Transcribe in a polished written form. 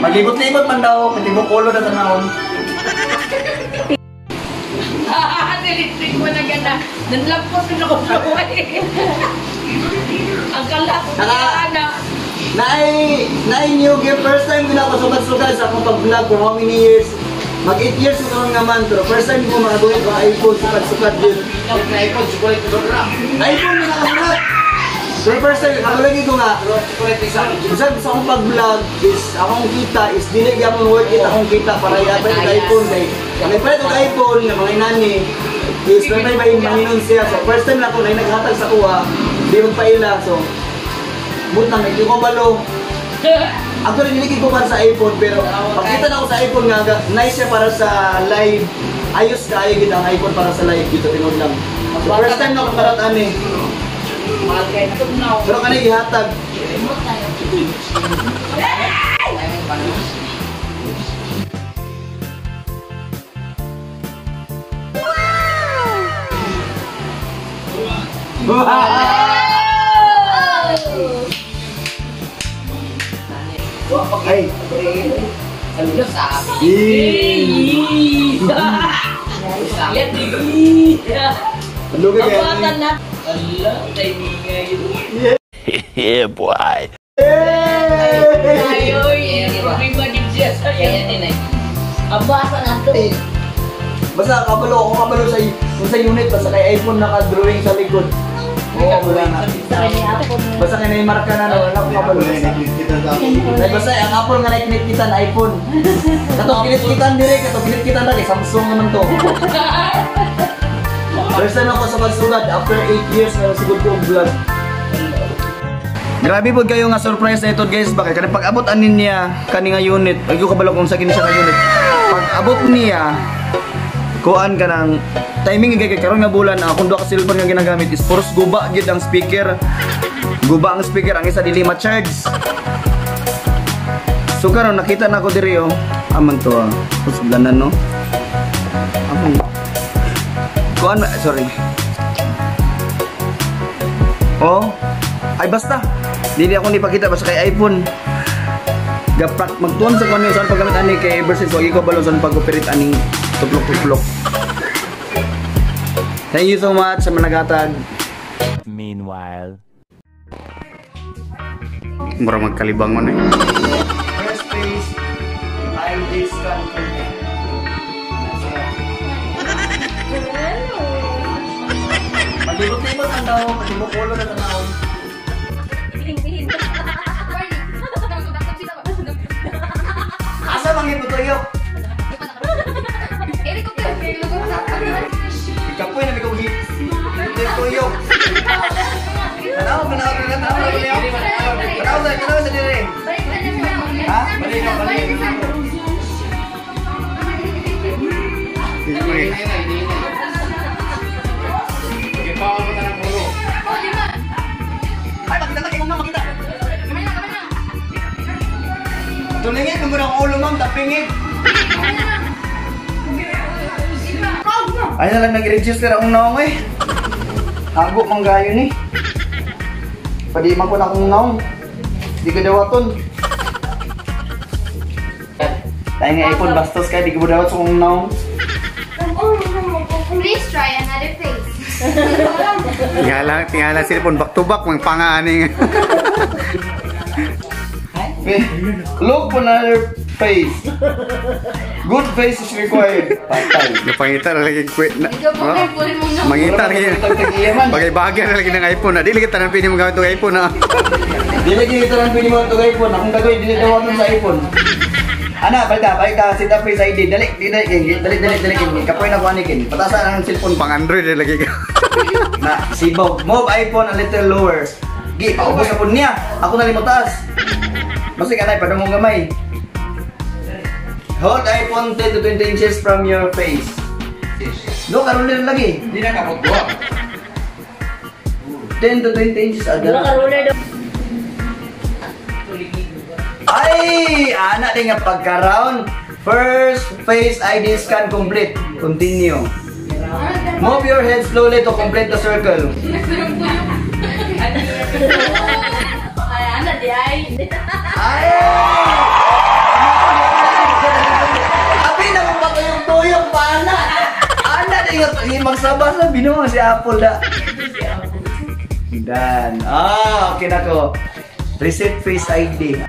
Maglibot-libot man daw, katibok ulo na tanawon. Nilitrik mo na gana. Nanlampos na ako eh. Ang kala ko na. Naay new gear. First time ko na ako sugad-sugad sa akong pag-vlog for how many years? Mag 8 years ko naman naman, pero first time ko makaguhit ko iPhone, sugad-sugad din. iPhone, chocolate na. iPhone na nakahulat! So first time, ako lagi ko nga, basta sa akong pag-vlog is, akong kita is, dili gyapon worth it akong kita para i-apply og iPhone kay kung i-apply og iPhone nga mga inani is, may may manginon siya. So first time na ako na naghatag sa kuha, di magpaila. So, but na, medyo ko balo. Actually, dili ko para sa iPhone, pero pagkita na ako sa iPhone nga, nice siya para sa live. Ayos kaayo gid ang iPhone para sa live dito, tinuod lang. So first time na ako karat ani. Pero kanay ihatag. Ay. Lugi kaya. Yeah, boy. Basta kabalo ako, kabalo sa kung sa unit basta kay iPhone naka-drawing sa likod. Oo, wala na. Basta kay naimarka na, wala akong kabalo. Ay, basta ang Apple nga nakinitkitan iPhone. Katong kinitkitan dire, katong kinitkitan na kay Samsung naman to. First time ako sa pagsugad after 8 years na sigod ko og vlog. Grabe pod kayo nga surprise na ito guys, bakit kani pag-abot anin niya kani nga unit, ay ko kabalo kung sa kini siya nga unit. Pag-abot niya kuan ka ng timing kay karon nga bulan ang akong duha ka cellphone nga ginagamit is puros guba gid ang speaker. Guba ang speaker, ang isa dili ma-charge. So karon nakita na ko diri oh. Aman to ah. Kusuglanan no. Amon. Kuan sorry. Oh, ay basta. Dili ako nipakita basta kay iPhone. Gaprak magtuon sa kuan saan paggamit ani kay ever since wagi ko balon saan pag-operate aning tuplok-tuplok. Thank you so much sa managatag. Meanwhile, mura magkalibangon eh. First face ID scan complete. Maglibot-libot ang daw, patibok ulo na tanawon. Asa man gid tuyo? Ikapoy na bikaw hit. Tuyo. Tanaw, tanaw, tanaw, tanaw. Tanaw sa, tanaw sa dire. Ha? Balik ka, balik. Ay, makita na kayo nga, makita. Tulingin, kung muna ang ulo, ma'am, tapingin. Ay na lang nag-register akong naong eh. Hago mang gayon eh. Padiman ko na akong naong. Di ka dawaton. Tayo nga iPhone bastos ka, di ka dawat sa akong naong. Please try another face. Tingala, tingala cellphone back to back, mang pangaaning. Look for another face. Good face is required. Patay. Napangita na lagi kwet na. Mangita lagi. Bagay-bagay na lagi ng iPhone na. Dili kita nang pili mo gamit og iPhone na. Dili kita nang pili mo og iPhone. Akong gagawin dili dawaton sa iPhone. Ana, balita, balita, sit up face ID. Dali, dali, dali, dali, dali, dali. Kapoy na ko ani kin. Patasan ang cellphone pang Android lagi ka. Na, sibog. Move iPhone a little lower. Gi, paubos na po niya. Ako na rin mo taas. Basta ka na, padung mong gamay. Hold iPhone 10 to 20 inches from your face. No, karon din lagi. Hindi na kapot ko. 10 to 20 inches agad. Ay! Ana din nga pagka-round. First face ID scan complete. Continue. Move your head slowly to complete the circle. Ay, ana di ay. Ay! Magsaba sa binuo si Apple da. Dan. Ah, okay na ko. Reset Face ID.